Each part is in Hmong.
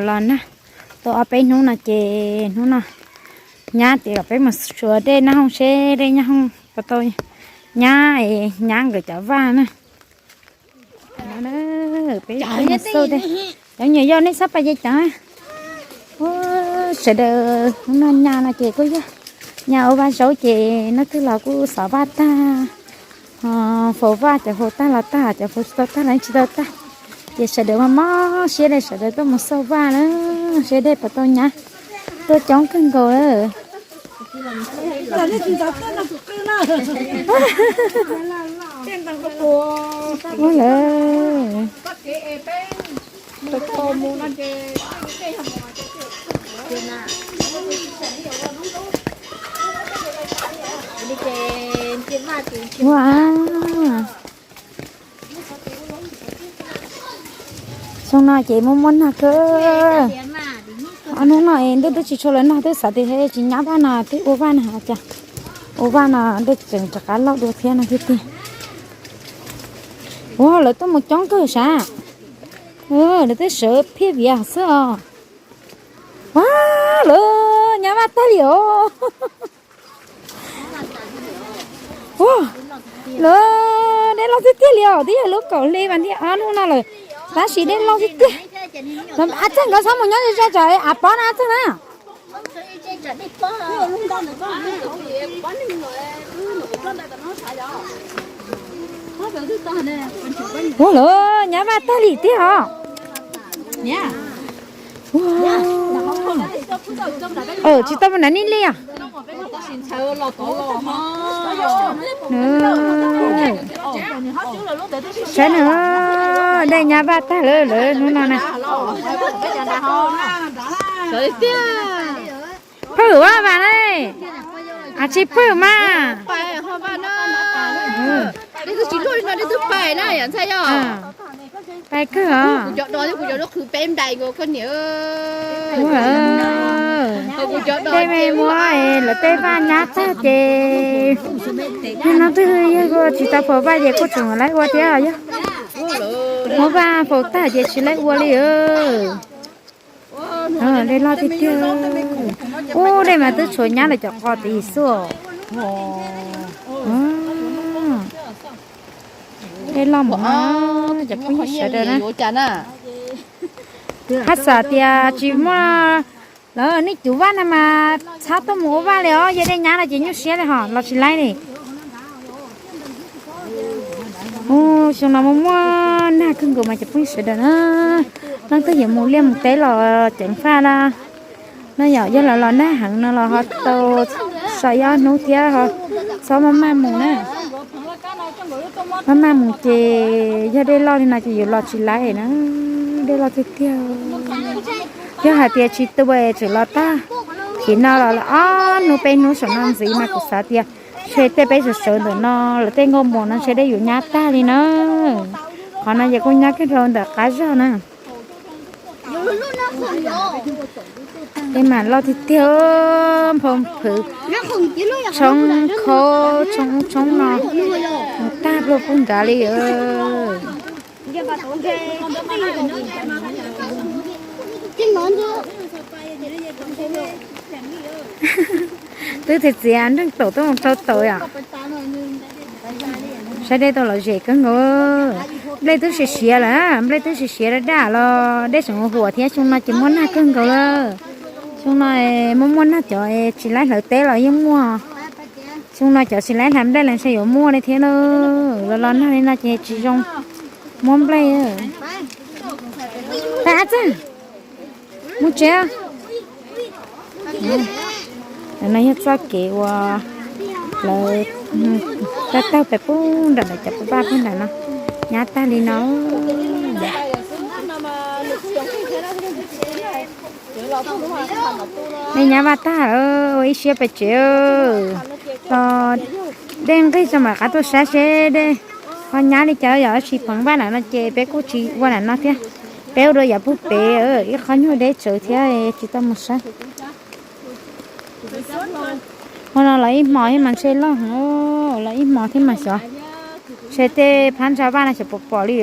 Los nag tau ob peb hnub no ces hnub no nyab tias kom peb mus xyuas dej nyob hauv seb dej nyob hauv puas tau nyab, nyab nkawd cov vaj na. Peb xauj dej, cov nyuam yau nej xob pais ces ceev. Sawv daws hnub no nyas no ces kuj yog nyas ua vaj zaub ces nag twg los kuj xov vaj tag, faus vaj, cov faus tag los tag, cov faus tsis tau tag los tsis tau tag. Ces sawv daws mob mob siab li, sawv daws tuaj mus xauj vaj na, seb dej puas tau nyab, tuaj coob kawg nkaus lawm. Ua lawm. Ua, xyoo no ces muaj muaj nag kawg. Ob hnub no es ntuj twb tsis tshua los nag, twb xav tias tsis nyab vaj no twb ua vaj no cas, ua vaj no dej tseem rov qab loj dua thiab no tiag tiag. Ua, lawv tuaj mus coob kawg sav. Lawv twb sawv phiaj viav xwb os. Ua, lawv nyab vaj tag li os. Ua, lawv dej loj tiag tiag li os, twb yog lub kaum hli vas thib ob hnub no lawm, tab sis dej loj tiag tiag. Ab Txeeg nkawd txhob mus nyob ze zej tsam av pob na Ab Txeeg na. Ua, lawv nyab vaj tag li tiag os. Tsis tau mus nram nej li os. Saib na, dej nyab vaj tag lawm lawm hnub no na. Phwj ua vas na. Tsis phwj mas. Pais kawg os. Dej me muab lawv tej vaj nyab tag ces, yog no twg yog tsis tau faus vaj ces kuj tseem laib ua thiab yog. Muab vaj faus tag ces tsis laib ua li. Dej loj tiag tiag. Ub, dej mas twb tshuav nyab lawm cov qos tid xwb. Dej loj mus no, cov phooj ywg sawv daws na. Haj xav tias tsis muaj lawv nej cuv vaj no mas txhob tuaj mus ua vaj li os, yog dej nyab no ces nyuaj siab li hos los tsis laib li. Ub, xyoo no muaj muaj nag kawg nkaus mas cov phooj ywg sawv daws na, leej twg yuav mus liaj mus teb los ceev faj na. No yog, yog lawv los nag heev no los ho tau so ib ob hnub thiab ho txhob maj maj mus na. Maj maj mus ces yog dej loj li no ces yus los tsis laib na, dej loj tiag tiag. Yog hais tias tsis tu es tseem los tag, tsis no los ob hnub peb hnub saum no ntxiv mas kuv xav tias ntshe tej peb sawv sawv ntawm no lawv tej nkauj muam no ntshe dej yuav nyab tag li na. Qhov no ces kuj nyab kawg nkaus ntawm qab zog na. Tej mas loj tiag tiag, nphau nphwv, tshoob khaub tshoob tshoob no mus tag pluag puag nrad li. Twb txiav txiav nreej taum tuaj mus rau taum yom. Saib dej tau lom zem kawg nkaus. Nplej twb siav siav lawm, nplej twb siav siav daj daj los dej tseem huam thiab, xyoo no ces muaj nag kawg nkaus lawm. Xyoo no muaj muaj nag, cov tsis laib hlawv teb los yeej muaj. Xyoo no cov tsis laib hlawv nplej los ntshe yuav muaj li thiab na. Los los nag li no ces tsis zoo muab nplej. Pab txaj mus tsev. No yog txoj kev uas lawv taug taug pem puag nram ntawm cov paj paj puag nram no, nyab tag li no. Nej nyab vaj tag lawm, ua ib siab pem tsev los dej nqig tso mam rov qab tuaj saib seb dej ho nyab li cas yom. Tab sis pheev vaj nram no ces peb kuj tsis ua nram no thiab, peb ua dua yav puag pem ib qho nyuag deb tsawv thiab tsis tau mus saib. Hmo no los ib hmos thiab mas ntshe loj heev, los ib hmos thiab mas xyov, ntshe tej phab ntsa vaj no xyov puas pom li.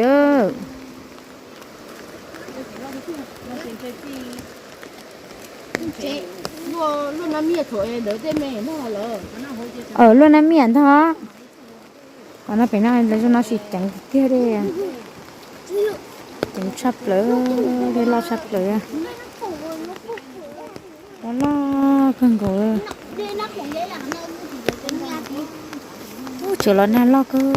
Luaj nab miam ntag. Qhov no pem no lawv zoo no tsis ceev tiag tiag li. Ceev tshaj plaws, dej loj tshaj plaws. Loj loj kawg nkaus. Ub, tseem los nag loj kawg.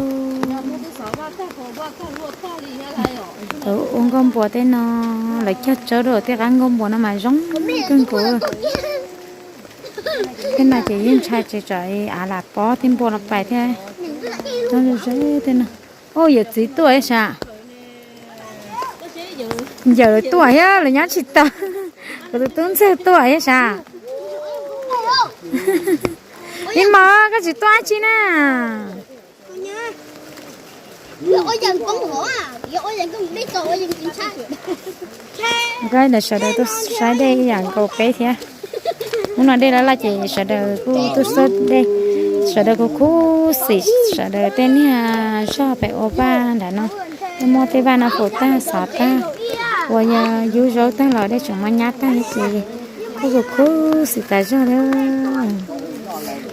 Ua nkauj npua tej no, lawv cog tsawb rau tej qab nkauj npua no mas zoo kawg nkaus. Tej no ces yeej ntshai tsam av lam pob tej npua los pais thiab. Tej no, ub, yawm txiv tuaj thiab sav. Yawm tuaj thiab, lawv nyob tsis tau. Kuv tus tub ntxawg tuaj thiab sav. Ib mos, koj tsis tuaj dab tsi na? Nkawd ntawd sawv daws tuaj saib dej ib yam nkaus peb thiab. Hnub no dej loj loj ces sawv daws kuj tuaj saib dej, sawv daws kuj khuv xim, sawv daws tej niag zog pem ua vaj nram no, muab tej vaj no faus tag xov tag, uas yog yub zaub tag los dej tseem muaj nyab tag ces kuj khuv xim tas zog li.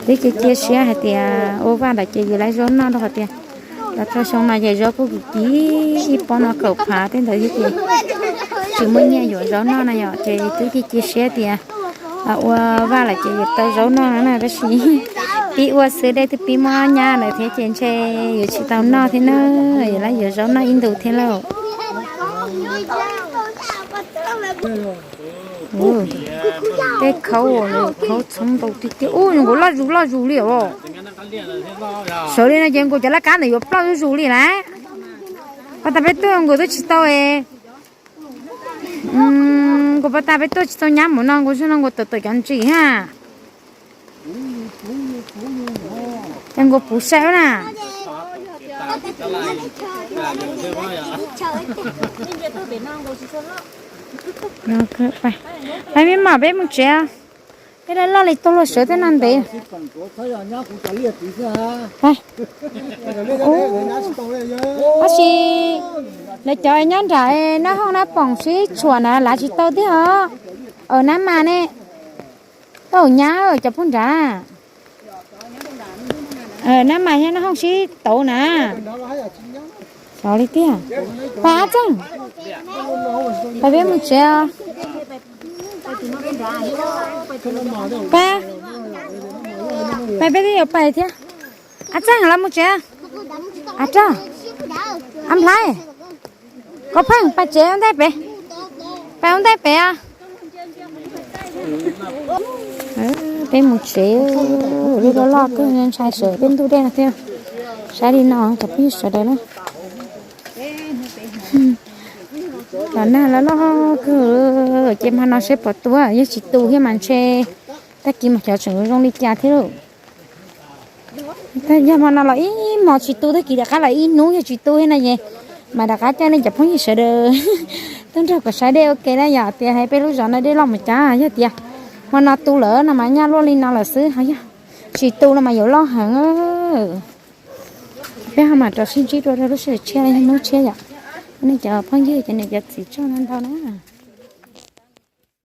Twb cia cia siab hais tias ua vaj ntawd ces yuav lawv zaub noj rau qhov tias los txog xyoo no ces zaub kuj kim kim, ib pob no kaum phav tej ntawd thiab ces tsis muaj nyiaj yuav zaub noj no yom, ces twb cia cia siab tias ua vaj lawm ces yuav tau zaub noj no na, tab sis pib ua xwb dej twb pib muaj nyab lawm thiab ces ntshe yuav tsis tau noj thiab na, yuav lawv yuav zaub noj ib ntus thiab lauj. Tej khaub, khaub txhoov ntau tiag tiag. Ub, nkaus loj zus loj zus li os. Sawv li no ces nkaus cov laj kab ntawd yuav ploj zuj zus li lauj. Pab tas peb tuaj nkaus twb tsis tau es, nkaus pab tas peb tuaj tsis tau nyab mus no, nkaus zog no nkaus tawm tawm cov ntsis ha. Ces nkaus puv saib ua na. Pab me mam peb mus tsev. Peb laj loj li tuaj luag sawv tej no ntev. Tab sis lawv cov nyob nram nab hooj nab poom sib tshuam na lav tsis tau tiag os. Nab mas ne, tau nyab cov phooj nrad. Nab mas thiab nab hooj sib tauv na. Xyov li tiag. Pab Ab Txeej, pab peb mus tsev. Pab, pab peb twb yuav pais thiab. Ab Txeej, los mus tsev. Ab Rog, Ab Nplhaib, Koob Pheej, pais tsev ua ntej pem. Pais ua ntej pem. Peb mus tsev, lub loj loj kawg ntshai sawv peb ntuj dej no thiab. Saib li no cov phooj ywg sawv daws na. Los nag loj loj kawg, ces hmo no seb puas tu, yog tsis tu thiab mas ntshe tag kis mas xyov tseem zoo li cas thiab lauj. Yog hmo no los ib hmos tsis tu, tag kis rov qab los ib hnub yog tsis tu thiab no ces mam rov qab coj nej cov phooj ywg sawv daws tuaj nrog kuv saib dej ua ke na. Yog tias hais peb lub zos no dej loj mus cas, yog tias hmo no tu lawm no mas nyaj luaj li no lawm xwb, ho yog tsis tu no mas yuav loj heev. Peb ho mam rau sib ntsib dua rau lub sij hawm tshiab, hnub tshiab yom. Nej cov phooj ywg, cov niam cov txiv tsaug ntau ntau na.